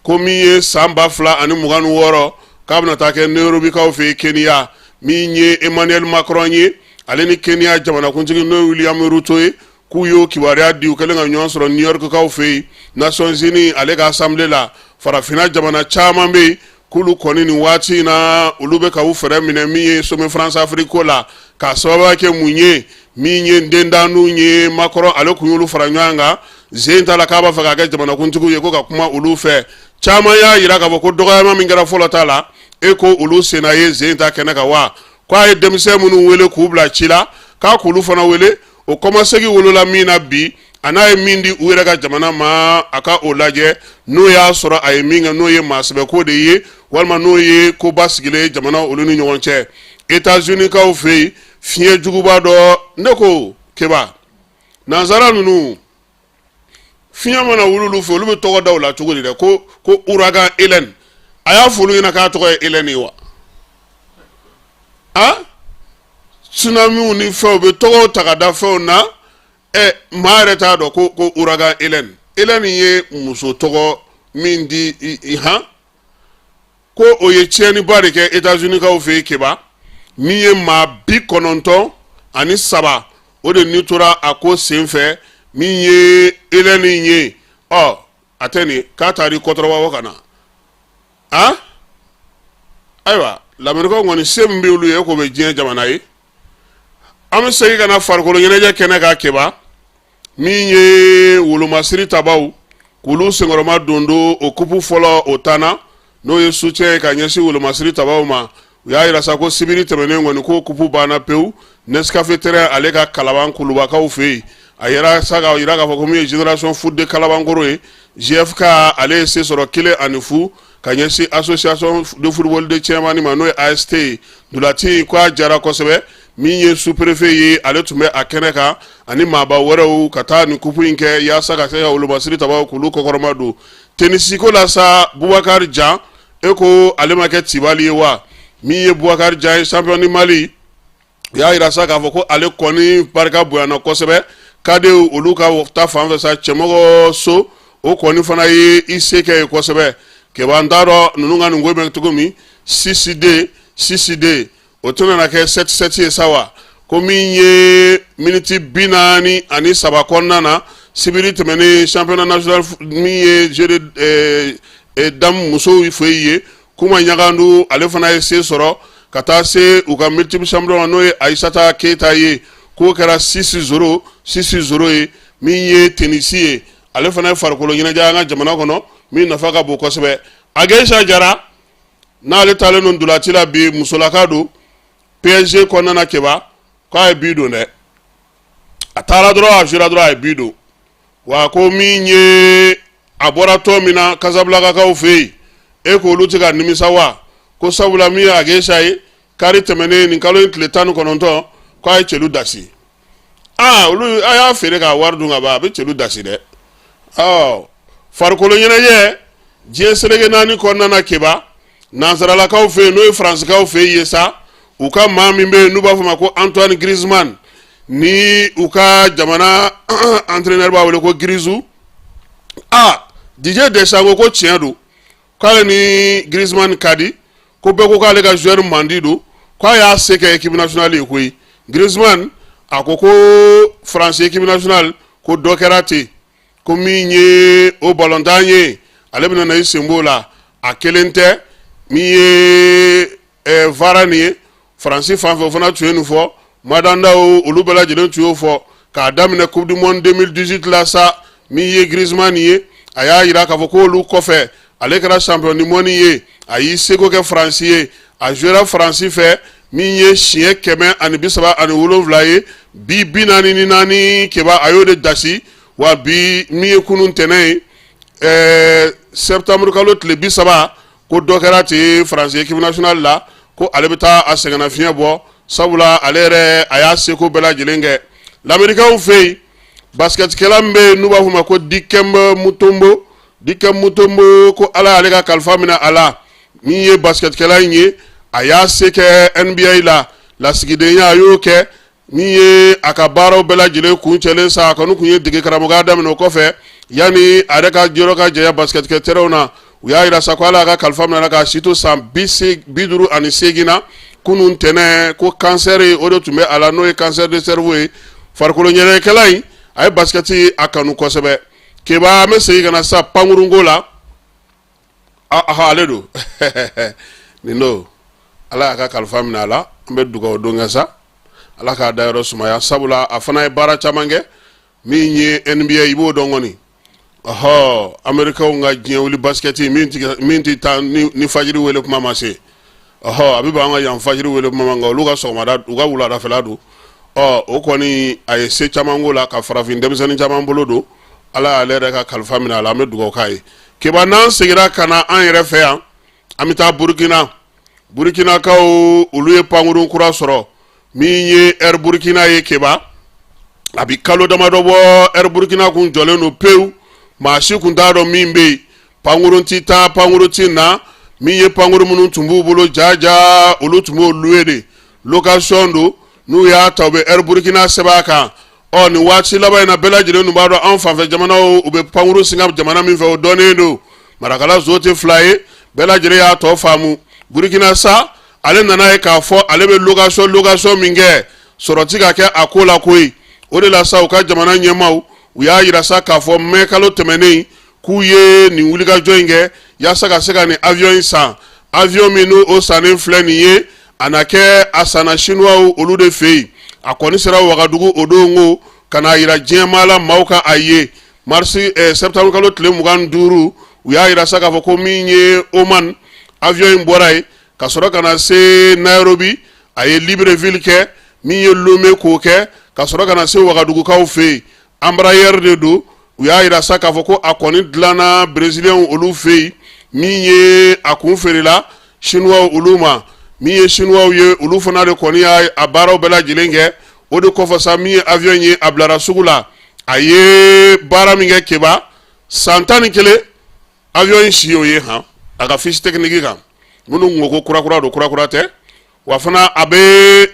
ko min ye san 2026 k'a bɛna taa kɛ Nairobikaw fɛ yen Kenya. Min ye Emmanuel Macron ye, ale ni Kenya jamanakuntigi n'o ye William Ruto ye, k'u y'o kibaruya di u kɛlen ka ɲɔgɔn sɔrɔ New York kaw fɛ yen, Nations Unies ale ka assemblée la. Farafinna jamana caman bɛ yen k'olu kɔni nin waati in na, olu bɛ ka u fɛɛrɛ minɛ min ye sommet France Afrique ko la, k'a sababuya kɛ mun ye? Min ye dendaninw ye, Macron ale kun y'olu fara ɲɔgɔn kan zen ta la k'a b'a fɛ k'a kɛ jamanakuntigiw ye, ko ka kuma olu fɛ. Caman y'a jira k'a fɔ ko dɔgɔyama min kɛra fɔlɔ ta la, e ko olu senna ye zen ta kɛnɛ kan wa? K'a ye denmisɛn minnu wele k'u bila ci la, k'a k'olu fana wele. O kɔmasegin wolola min na bi, a n'a ye min di u yɛrɛ ka jamana ma, a ka o lajɛ n'o y'a sɔrɔ a ye min kɛ, n'o ye maasɛbɛko de ye walima n'o ye koba sigilen ye jamana olu ni ɲɔgɔn cɛ. États-Unis-kaw fɛ yen, fiɲɛ juguba dɔ, ne ko Keba, nansara ninnu, fiɲɛ mana wuli olu fɛ, olu bɛ tɔgɔ da u la cogo di dɛ? Ko ouragan Hélène, a y'a fɔ olu ɲɛna k'a tɔgɔ ye Hélène ye wa? A tsunamiw ni fɛnw bɛ tɔgɔw ta ka da fɛnw na. Ɛ, maa yɛrɛ t'a dɔn ko ouragan Hélène. Hélène ye muso tɔgɔ min di i han, ko o ye tiɲɛniba de kɛ États-Unis-kaw fɛ yen Keba. Min ye maa 93, o de ni tora a ko senfɛ. Min ye Hélène ye, ɔ a tɛ nin k'a taara i kɔtɔrɔba ka na. A ayiwa, lamerikaw kɔni, se min bɛ olu ye k'o bɛ diɲɛ jamana ye. An bɛ segin ka na farikolo ɲɛnajɛ kɛnɛ kan Keba. Min ye wolomasiri tabaw k'olu senkɔrɔma don don o kupu fɔlɔ o tanna, n'o ye soutien ye ka ɲɛsin wolomasiri tabaw ma. U y'a yira sa ko sibiri tɛmɛnen kɔni, ko kupu banna pewu Nescafé terrain ale ka Kalaban Kulubakaw fɛ yen. A yɛrɛ sa k'a yira k'a fɔ ko min ye Génération Foot de Kalabankoro ye, GFK, ale ye se sɔrɔ 1-0 ka ɲɛsin Association de football de Tiɲɛmani ma, n'o ye AST ye. Ntolaci ko a jara kosɛbɛ. Min ye sous-préfet ye, ale tun bɛ a kɛnɛ kan ani maaba wɛrɛw ka taa nin kupu in kɛ yaasa ka se ka wolomasiri tabaw k'olu kɔkɔrɔma don. Tenisiko la sa, Bubakari Jan, e ko ale ma kɛ cibali ye wa? Min ye Bubakari Jan ye, champion du Mali, u y'a yira sa k'a fɔ ko ale kɔni barika bonyana kosɛbɛ. Kadew olu ka ta fan fɛ sa, cɛmɔgɔ so o kɔni fana ye i se kɛ ye kosɛbɛ. Keba, n t'a dɔn ninnu ka nin ko bɛ cogo min. 6-2, 6-2, o tɛna na kɛ 7-7 ye sa wa? Ko min ye miniti 43 kɔnɔna na, sibiri tɛmɛnen, championnat national min ye jeu de dames musow fɛ yen, Kuma Ɲagandu ale fana ye se sɔrɔ ka taa se u ka multiple champion ma, n'o ye Ayisata Keyita ye. K'o kɛra 6-0, 6-0 ye. Min ye tenisi ye, ale fana ye farikolo ɲɛnajɛ an ka jamana kɔnɔ min nafa ka bon kosɛbɛ. Agesa Jara, n'ale taalen don ntolaci la bi, musolaka don PSG kɔnɔna na Keba, k'a ye bi don dɛ. A taara dɔrɔn, a sera dɔrɔn, a ye bi don wa. Ko min ye a bɔra tɔn min na Casablancakaw fɛ yen, e ko olu tɛ ka nimisa wa? Ko sabula min ye Agesa ye, kari tɛmɛnen nin kalo in tile 19, k'a ye celu dasi. Aa, olu a y'a feere k'a wari dun ka ban, a bɛ celu dasi dɛ. Ɔ, farikolo ɲɛnajɛ diɲɛ seleke naani kɔnɔna na Keba, nansaralakaw fɛ yen, n'o ye faransikaw fɛ yen sa, u ka maa min bɛ yen n'u b'a fɔ ma ko Antoine Griezmann, ni u ka jamana entraîneur b'a wele ko Grisou. Aa, Didier Deschamps ko tiɲɛ don k'ale ni Griezmann ka di, ko bɛɛ ko k'ale ka joueur mandi don, k'a y'a se kɛ équipe nationale ye koyi. Griezmann a ko ko France équipe nationale ko dɔ kɛra ten, ko min ye o balontan ye, ale bɛna na i sen b'o la. A kelen tɛ, min ye Varane ye Faransi fan fɛ, o fana tun ye nin fɔ. Madandaw olu bɛɛ lajɛlen tun y'o fɔ k'a daminɛ Coupe du monde 2018 la sa. Min ye Griezmann ye, a y'a jira k'a fɔ k'olu kɔfɛ, ale kɛra champion du monde ye, a y'i seko kɛ Faransi ye, a jouera Faransi fɛ min ye siɲɛ 137 ye, bi 44 Keba, a y'o de dasi wa. Bi min ye kunun tɛnɛn ye, septembre kalo tile 30, ko dɔ kɛra ten Faransi équipe nationale la, ko ale bɛ taa a sɛgɛnnafiɲɛ bɔ, sabula ale yɛrɛ a y'a seko bɛɛ lajɛlen kɛ. Lamɛrikaw fɛ yen, basketikɛla min bɛ yen n'u b'a fɔ ma ko Dikembe Mutombo, Dikembe Mutombo, ko Ala y'ale ka kalifa minɛ a la. Min ye basketikɛla in ye, a y'a se kɛ NBA la, lasigidenya a y'o kɛ. Min ye a ka baaraw bɛɛ lajɛlen kuncɛlen sa, a kɔni tun ye dege karamɔgɔya daminɛ o kɔfɛ yanni a yɛrɛ ka jɔyɔrɔ ka janya basikɛtikɛ terrain na. U y'a jira sa ko Ala y'a ka kalifa minɛ a la k'a si to san 58 na kunun ntɛnɛn, ko kansɛri o de tun bɛ a la, n'o ye cancer de cerveau ye. Farikolo ɲɛnajɛkɛla in, a ye basikɛti a kanu kosɛbɛ. Keba, an bɛ segin ka na sa pankurunko la. Ale don nin don, Ala y'a ka kalifa minɛ a la. An bɛ dugawu don kɛ sa, Ala k'a dayɔrɔ sumaya, sabula a fana ye baara caman kɛ. Min ye NBA, i b'o dɔn kɔni, ɔhɔ, Amerikaw ka diɲɛ wuli basikɛti min tɛ taa ni fajiri wele kuma ma se. Ɔhɔ, a bɛ bɛn an ka yan fajiri wele kuma ma, nka olu ka sɔgɔmada, u ka wuladafɛla don. Ɔ, o kɔni, a ye se caman k'o la ka farafin denmisɛnnin caman bolo don. Ala y'ale yɛrɛ ka kalifa minɛ a la, an bɛ dugawu k'a ye. Keba, n'an seginna ka na an yɛrɛ fɛ yan, an bɛ taa Burukina. Burukinakaw, olu ye pankurun kura sɔrɔ min ye Air Burkina ye. Keba, a bi kalo damadɔ bɔ, Air Burkina kun jɔlen don pewu, maa si kun t'a dɔn min bɛ yen. Pankurun ti taa, pankurun ti na. Min ye pankurun minnu tun b'u bolo jaja, olu tun b'o louer de, location don. N'u y'a ta, u bɛ Air Burkina sɛbɛn a kan. Ɔ, nin waati laban in na, bɛɛ lajɛlen dun b'a dɔn, anw fanfɛ jamanaw, u bɛ pankurun singa jamana min fɛ, o dɔnnen don. Marakala zo tɛ fila ye, bɛɛ lajɛlen y'a tɔ faamu. Burukina sa, ale nana ye k'a fɔ ale bɛ location min kɛ, sɔrɔ ti ka kɛ a ko la koyi. O de la sa, u ka jamana ɲɛmaaw, u y'a yira sa k'a fɔ mɛ kalo tɛmɛnen k'u ye nin wulikajɔ in kɛ yaasa ka se ka nin avion in san. Avion min n'o o sannen filɛ nin ye, a na kɛ a sanna Chinois olu de fɛ yen. A kɔni sera Wagadugu o don ko ka n'a yira diɲɛmaa la, maaw ka a ye. Marisi septembre kalo tile 25, u y'a yira sa k'a fɔ ko min ye Oman, avion in bɔra yen ka sɔrɔ ka na se Nairobi, a ye Libreville kɛ, min ye Lomé k'o kɛ, ka sɔrɔ ka na se Wagadugukaw fɛ yen. Embraer de don. U y'a yira sa k'a fɔ ko a kɔni dilanna Brésilien olu fɛ yen. Min ye a kun feerela Chinois olu ma, min ye Chinois ye, olu fana de kɔni y'a a baaraw bɛɛ lajɛlen kɛ. O de kɔfɛ sa, min ye avion ye, a bilara sugu la. A ye baara min kɛ, Keba, san 11 avion in si o ye han a ka fiche technique kan. Minnu ko ko kurakura don, kurakura tɛ. Wa fana a bɛ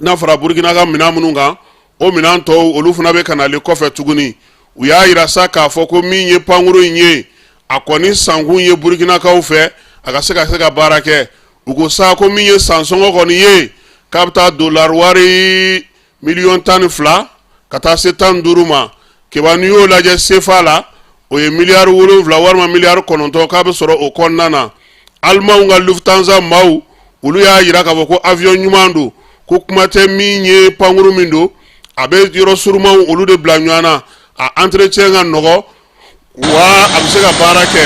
n'a fɔra Burukina ka minɛn minnu kan, o minɛn tɔw, olu fana bɛ ka nalen kɔfɛ tuguni. U y'a yira sa k'a fɔ ko min ye pankurun in ye, a kɔni sankun ye Burukinakaw fɛ a ka se ka baara kɛ. U ko sa ko min ye sansɔngɔ kɔni ye, k'a bɛ taa dolari wari miliyɔn 12 ka taa se 15 ma. Keba, n'i y'o lajɛ sefa la, o ye miliyari 7 walima miliyari 9 k'a bɛ sɔrɔ o kɔnɔna na. Alimanw ka Lufthansa maaw, olu y'a yira k'a fɔ ko avion ɲuman don, ko kuma tɛ min ye pankurun min don, a bɛ yɔrɔ surumanw olu de bila ɲɔgɔn na, a entretien ka nɔgɔ, wa a bɛ se ka baara kɛ.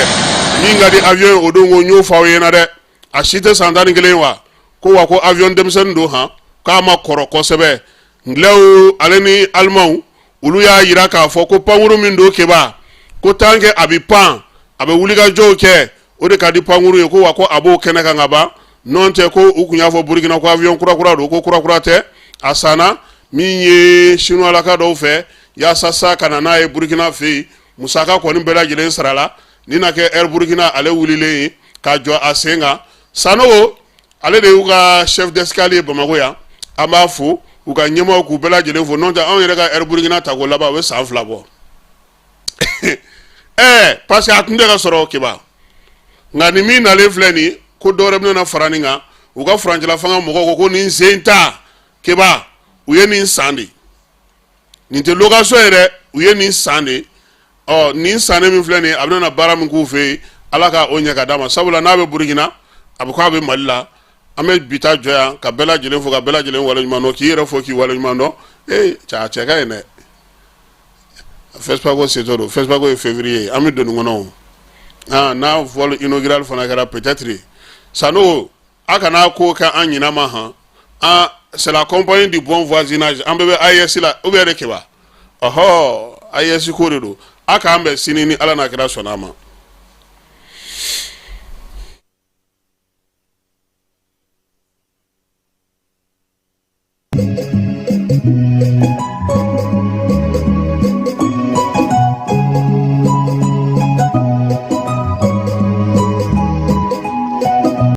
Min ka di avion ye o don ko n y'o fɔ aw ɲɛna dɛ, a si tɛ san 11 wa ko wa ko avion denmisɛnnin don han, k'a ma kɔrɔ kosɛbɛ. Anglais ale ni Alimanw, olu y'a yira k'a fɔ ko pankurun min don, Keba, ko tant que a bɛ pan, a bɛ wulikajɔw kɛ, o de ka di pankurun ye, ko wa ko a b'o kɛnɛ kan ka ban. N'o tɛ ko u tun y'a fɔ Burukina ko avion kurakura don, ko kurakura tɛ, a sanna min ye Chinois-laka dɔw fɛ yaasa sa ka na n'a ye Burukina fɛ yen. Musaka kɔni bɛɛ lajɛlen sarala. Ni na kɛ Air Burkina ale wulilen ye k'a jɔ a sen kan. Sanogo, ale de y'u ka chef d'escale ye Bamakɔ yan, an b'a fo, u ka ɲɛmaaw k'u bɛɛ lajɛlen fo. N'o tɛ, anw yɛrɛ ka Air Burkina tako laban, o bɛ san 2 bɔ parce que a tun tɛ ka sɔrɔ, Keba. Nka nin min nalen filɛ nin ko dɔwɛrɛ bɛna fara nin kan. U ka furancɛla fanga mɔgɔw ko ko nin sen ta, Keba, u ye nin san de, nin tɛ location ye dɛ, u ye nin san de. Ɔ, nin sannen min filɛ nin ye, a bɛna baara min k'u fɛ yen, Ala ka o ɲɛ ka d'a ma, sabula n'a bɛ Burukina, a bɛ ko a bɛ Mali la. An bɛ bi ta jɔ yan ka bɛɛ lajɛlen fo, ka bɛɛ lajɛlen waleɲuman dɔn, k'i yɛrɛ fo k'i waleɲuman dɔn. Ee cɛ, a cɛ ka ɲi dɛ. FESPACO setɔ don, FESPACO ye février, an bɛ don nin kɔnɔ o. Ah, n'a vol inaugural fana kɛra, peut-être Sanogo, a kana ko kɛ an ɲinɛ ma han. Ah, c'est la compagnie du bon voisinage, an bɛɛ bɛ AES la ou bien de, Keba? Ɔhɔ, AES ko de don. A k'an bɛn sini ni Ala n'a kira sɔnna a ma.